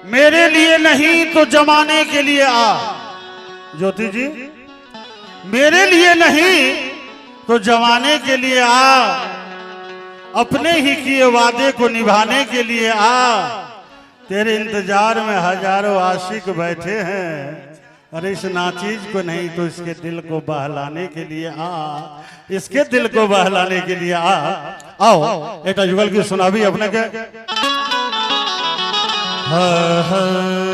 मेरे लिए नहीं तो जमाने के लिए आ। ज्योति जी, मेरे लिए नहीं तो जमाने के लिए आ, अपने ही किए वादे को निभाने के लिए आ। तेरे इंतजार में हजारों आशिक बैठे हैं, अरे इस नाचीज को नहीं तो इसके दिल को बहलाने के लिए आ, इसके दिल को बहलाने के लिए आ। आओ एक जुगल की सुनाबी अपने के। हाँ, हाँ।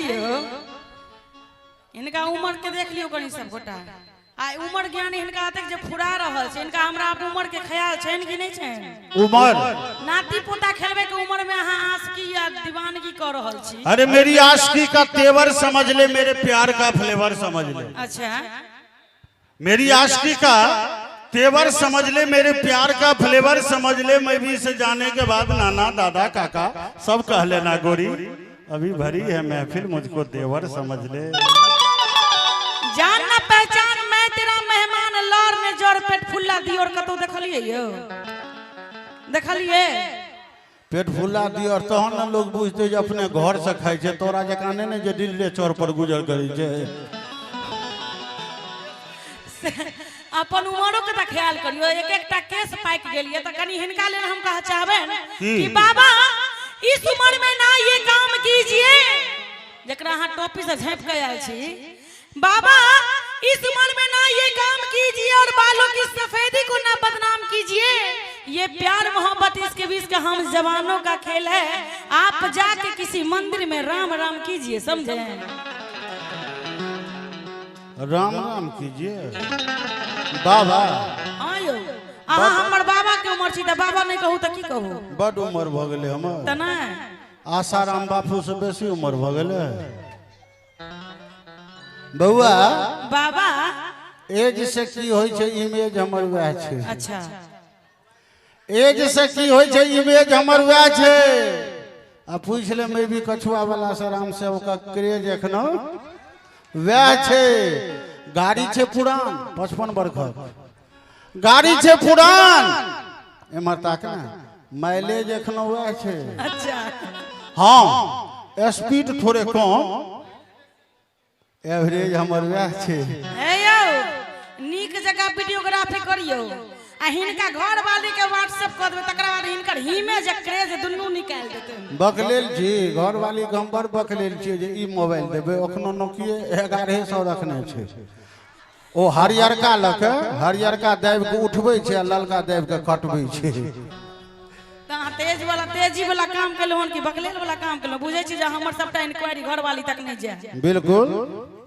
यौ, हिनका उम्र के देख लियौ कनी सब गोटा। आ उम्र ज्ञान हिनका अतेक जे फुरा रहल छै, हिनका हमरा आप उम्र के ख्याल छनि कि नहि छनि? उम्र नाती पोता खेलबै के उम्र में अहाँ आशिकी या दीवानगी कऽ रहल छी। अरे मेरी आशिकी का तेवर समझ ले, मेरे प्यार का फ्लेवर समझ ले। अच्छा। मेरी आशिकी का तेवर समझ ले, मेरे प्यार का फ्लेवर समझ ले। मैं भी इसे जाने के बाद नाना दादा काका सब कह लेना गोरी, अभी भरी है महफिल मुझको देवर समझ ले। जान ना पहचान मैं तेरा मेहमान, लौर ने जर पेट फुल्ला दियोर कतौ देखलिए यौ? देखलिए? पेट फुला दियोर तहन ने लोग बुझते जे अपने घर से खाइ छै, तोरा जकाँ नहि ने जे दिल्ली चौर पर गुजर करै छै। अपन उमरो के तऽ ख्याल करियो, एक एकटा केस पाकि गेल ये, तऽ कनि हिनका लेल हम कह चाहबनि कि बाबा इस उम्र में ना ये काम कीजिए, जकरा अहाँ टोपी से झाँपि के आयल छी। बाबा इस उम्र में ना ये काम कीजिए और बालों की सफेदी को ना बदनाम कीजिए। ये प्यार मोहब्बत इसके बीच का हम जवानों का खेल है, आप जाके किसी मंदिर में राम राम कीजिए, समझे? राम राम कीजिए बाबा। हाँ यौ, अहाँ हमर बाबा के उम्र छी तऽ बाबा नहि कहू तऽ की कहू? बड उम्र भऽ गेलै हमर। तऽ नहि आसाराम बापू से बेसी उम्र भऽ गेलै बौआ। बाबा एज से की होइ छै, इमेज हमर वएह छै। अच्छा। एज से की होइ छै, इमेज हमर वएह छै। आ पूछि ले मैं भी कछुआ वाला से राम से ओकर क्रेज एखनो वएह छै। गाड़ी छै पुरान, 55 बरखक गाड़ी छै पुरान, एम्हर ताक ने, माइलेज एखनो वएह छै। अच्छा। हाँ, स्पीड थोड़े कम, एवरेज हमर वएह छै। हे यौ, नीक जकाँ वीडियोग्राफी करियौ आ हिनका घर वाली के व्हाट्सएप कऽ देबै, तकरा बाद हिनकर हिमेज आ क्रेज दुनू निकालि देतै। बकलेल छी घरवाली के हम, बड़ बकलेल छियै जे ई मोबाइल देबै। एखनो नोकिए 1100 रखने छै। ओ हरियरका लऽ के हरियरका दाबि के उठबै छै आ ललका दाबि के कटबै छै। तऽ अहाँ तेज वाला तेजी वाला काम केलहुँ हन कि बकलेल वाला काम केलहुँ? बुझै छी जे हमर सबटा इंक्वायरी घरवाली तक नहि जाय। बिल्कुल,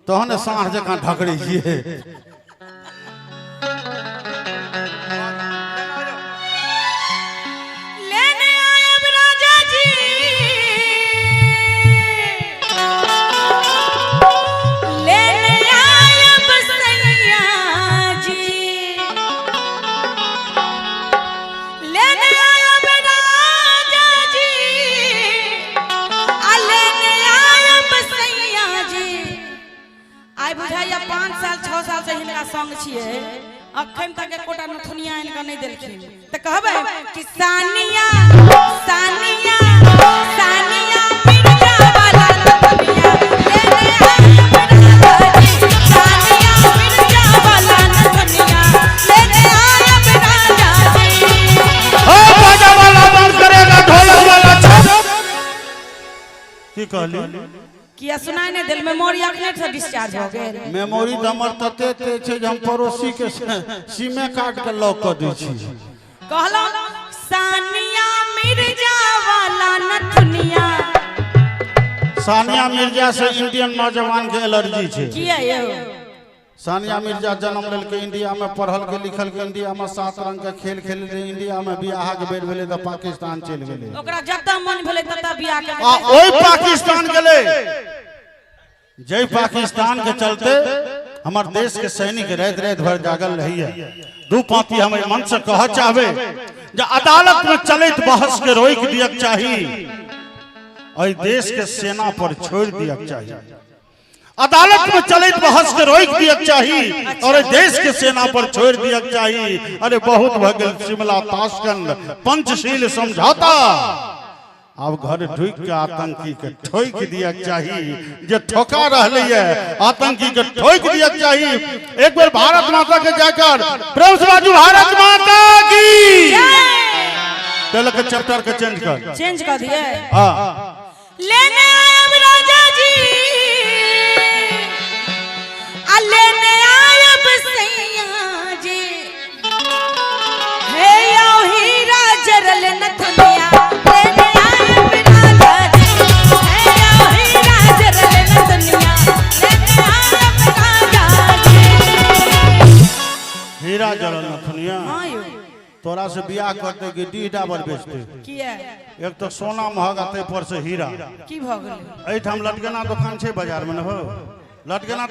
तहन ने साँढ़ जकाँ ढकरै छियै। लेने आयब राजा जी, लेने आयब सैया जी, लेने आयब राजा जी, आ लेने आयब सैया जी। आइ बुझाइया 5 साल 6 साल से हिनका संग छियै, अखन तक एकोटा नथुनिया हिनका नहि देलखिन। तऽ कहबै कि सानिया सानिया सानिया मिर्जा वाला नथुनिया लेने आयब राजा जी, सानिया मिर्जा वाला नथुनिया लेने आयब राजा जी। ओ बाजा वाला बंद करेगा ढोलक वाला छप। की कहली? किया सुनाई नहि देल? मेमोरी अखने से डिस्चार्ज हो गेल। मेमोरी तऽ हमर तते तेज छै जे हम पड़ोसी के सीमे कार्ड के लॉक कऽ दै छी। कहलहुँ सानिया मिर्जा वाला नथुनिया। सानिया मिर्जा से इंडियन नौजवान के एलर्जी छै। किया यौ? सानिया मिर्जा जन्म लेलकै इंडिया में, पढ़ल के लिखल के इंडिया में, 7 रंग के खेल खेललै इंडिया में, बियाह के बेर भेलै तऽ पाकिस्तान चलि गेलै। ओकरा जतऽ मन भेलै ततऽ बियाह के। आ ओहि पाकिस्तान गेलै जै पाकिस्तान के चलते हमर देश के सैनिक राति राति भर जागल रहैया। दू पांति हम एहि मंच से कहऽ चाहबै जे अदालत में चलैत बहस के रोकि दियक चाही, एहि देश के सेना पर छोड़ि दियक चाही। अदालत में चलैत बहस के रोक दिया चाही और देश के सेना पर छोड़ दिया चाही। अरे बहुत भ गेल शिमला ताशकंद पंचशील समझौता, अब घर ढुक के आतंकी के ठोक दिया चाही, जे ठोका रहले है आतंकी के ठोक दिया चाही। एक बार भारत माता के जाकर प्रेम से बाजू भारत माता की। पहले के चैप्टर के चेंज कर, चेंज कर दिए। हाँ लेने आयब राजा जी, आ लेने आयब सैया जी, हे यो हीरा जरल नथुनिया, लेने आयब राजा जी, हे यो हीरा जरल नथुनिया, लेने आयब राजा जी। हीरा जरल नथुनिया। हाँ यो तोरा से बियाह करते कि डी डाबर बेचते? किया? एक तो सोना महग आ ताहि पर से हीरा। की भ गेलै? एहिठाम लटगना दोकान छै बाजार में न हो, लटगना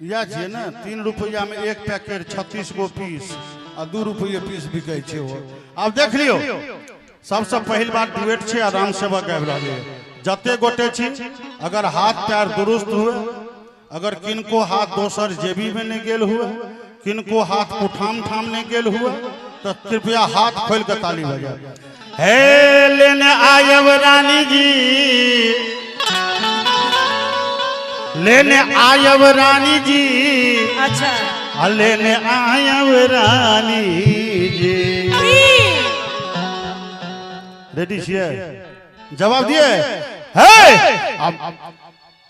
इएह छियै ने, 3 रुपैआ में एक पैकेट 36 गो पीस आ 2 रुपैआ पीस बिकै छै ओ। आब देख लियौ, सबसे पहिल बार डुएट छै आ राम सेवक आबि रहलै। जते गोटे छी अगर हाथ पैर दुरुस्त हुए, अगर किनको हाथ दोसर जेबी में नहीं गेल हुए, किनको हाथ कुठाम ठाम नहीं गेल हुए, तो कृपया हाथ खोल के ताली बजाओ। हे लेने आयब रानी जी, लेने आयब रानी जी, अच्छा लेने आयब रानी जी। रेडी छियै? जवाब दिए। हे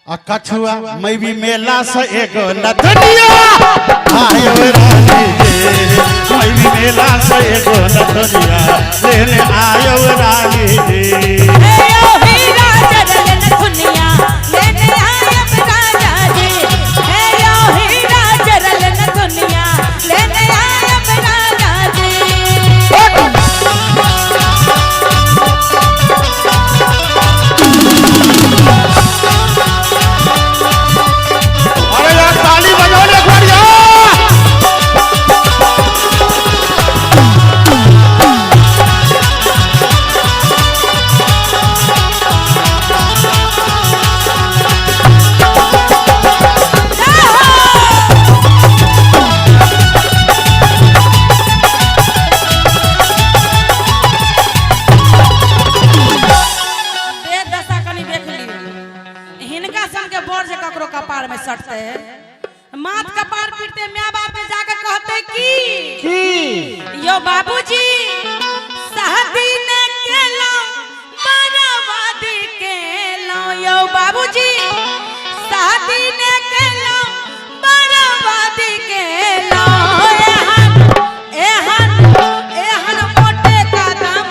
आ कछुआ मैं भी मेला से एगो नथुनिया आयो रानी जी, मैं भी मेला से एगो नथुनिया लेने आयो रानी जी। हे यो हीरा जरल नथुनिया, लेने आयब राजा जी, हे यो हीरा जरल नथुनिया, लेने आयब राजा जी। अरे यार ताली बजाओ एक बार यार। दे दशा कनी देख लियो, हिनका सन के बोर जे ककरो कपार में सटते, माथ कपार पीटते, my बाप पे जाकर कहते की की यो बाबूजी शादी न केलो बर्बादी केलो, यो बाबूजी शादी न केलो बर्बादी केलो, एहन एहन एहन मोटे कदम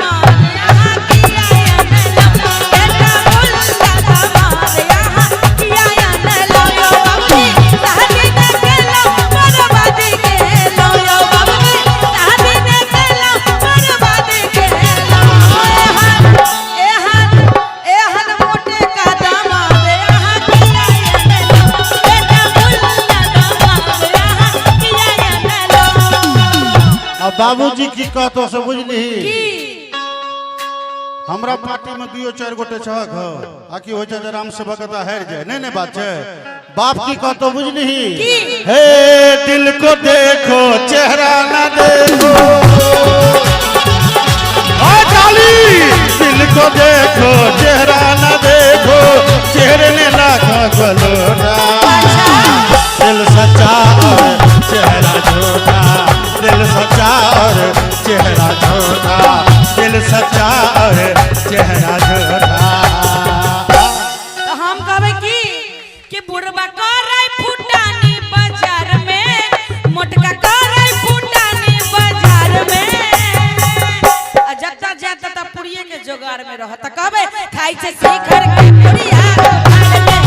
यहाँ किया अनलो, बेटा बुल्ला दमाद यहाँ किया अनलो, यो बाबूजी शादी न केलो बर्बादी केलो, यो बाबूजी शादी न केलो बर्बादी केलो, एहन एहन एहन मोटे कदम यहाँ किया अनलो, बेटा बुल्ला दमाद यहाँ किया अनलो। अब बाबूजी की कहतो से बुझली की हमरा पार्टी में दुइयो चारि गोटे छहक हो, आ की होइ छै जे राम सेवक तऽ हारि जाय, नहीं नहीं बात छै। बाप की कहतो बुझली? की? हे दिल को देखो चेहरा ना देखो, ओ चाली दिल को देखो चेहरा ना देखो, चेहरे ने लाखा गलोरा, दिल सच्चा और चेहरा झूठा, दिल सच्चा और चेहरा झूठा, दिल सच्चा और चेहरा झूठा। तो हम कहबै की कि बुढ़बा करै फुटानी बाजार में, मोटका करै फुटानी बाजार में, आ जतऽ जायत ततऽ पुड़िये के जोगार में रहत। तऽ कहबै खाइ छै शिखर के पुड़िया उधार में,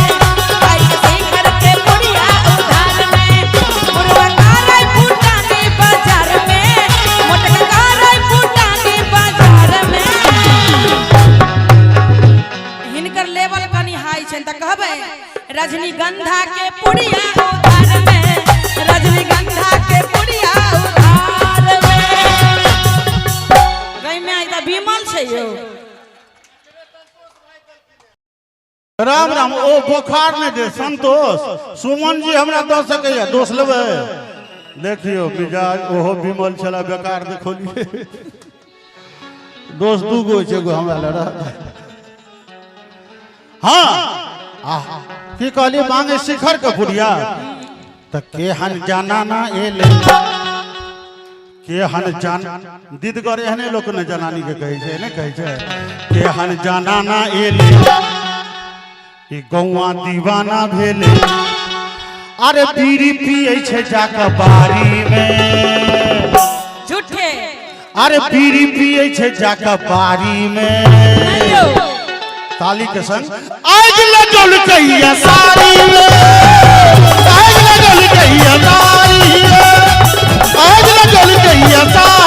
खाइ छै शिखर के पुड़िया उधार में, बुढ़बा करै फुटानी बाजार में, मोटका करै फुटानी बाजार में। हिनकर लेवल कनी हाई छनि तऽ कहबै रजनीगंधा के पुड़िया उधार में, रजनीगंधा के पुड़िया उधार में। गई में तऽ बीमल छै यौ। राम राम। ओ बोखार नहि दे संतोष सुमन जी हमरा दऽ सकैया, दोष लेबै? देखियौ मिजाज ओहो विमल छला बेकार देखलियै। दोष दू गो छै, एगो हमरा लए रहत। हाँ आह, की कहलियै? मांगे शिखर के पुरिया तऽ केहन जाना ना एले, केहन जान दिदगर एहने लोक ने जनानी के कहै छै, ने कहै छै केहन जाना ना एले, ई गौआ दीवाना भेले। अरे बीड़ी पियै छै जाके बाड़ी में। झूठे। अरे बीड़ी पियै छै जाके बाड़ी में। ताली के संग आगि लगल कहिया साड़ी में, आगि लगल कहिया साड़ी में, आगि लगल कहिया साड़ी।